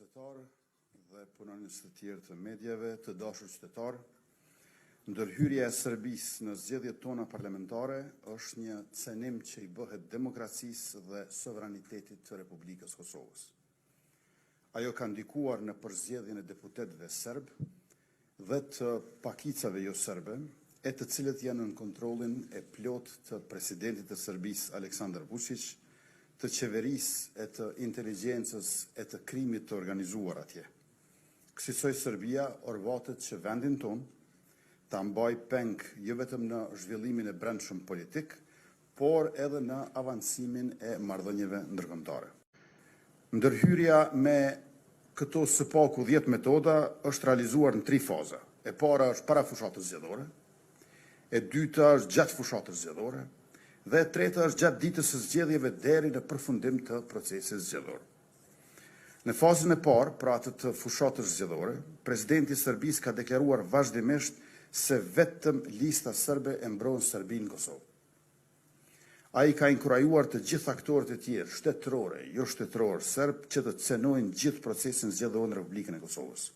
gazetarë dhe punonjës të tjerë të mediave, të dashur qytetarë, ndërhyrja e Serbisë në zgjedhjet tona parlamentare është një cenim që i bëhet demokracisë dhe sovranitetit të Republikës së Kosovës. Ajo ka ndikuar në përzgjedhjen e deputetëve serbë dhe të pakicave joserbe, e të cilët janë nën kontrollin e plotë të presidentit të Serbisë, Aleksandar Vuçiq, të qeverisë e të inteligjencës e të krimit të organizuar atje. Kësisoj Serbia orvatet që vendin tonë ta mbajë peng jo vetëm në zhvillimin e brendshëm politik, por edhe në avancimin e marrëdhënieve ndërkombëtare. Ndërhyrja me këto së paku 10 metoda është realizuar në tri faza. E para është para fushatës zgjedhore, e dyta është gjatë fushatës zgjedhore dhe e treta është gjatë ditës së zgjedhjeve deri në përfundim të procesit zgjedhor. Në fazën e parë, pra atë të fushatës zgjedhore, presidenti i Serbisë ka deklaruar vazhdimisht se vetëm lista serbe e mbron Serbinë në Kosovë. Ai ka inkurajuar të gjithë aktorët e tjerë, shtetërore, jo shtetëror, serb, që të cenojnë gjithë procesin zgjedhor në Republikën e Kosovës.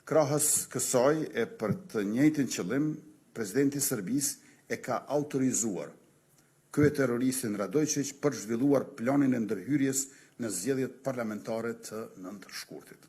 Krahas kësaj e për të njëjtin qëllim, presidenti i Serbisë e ka autorizuar kryeterroristin Radojçiq për të zhvilluar planin e ndërhyrjes në zgjedhjet parlamentare të 9 shkurtit.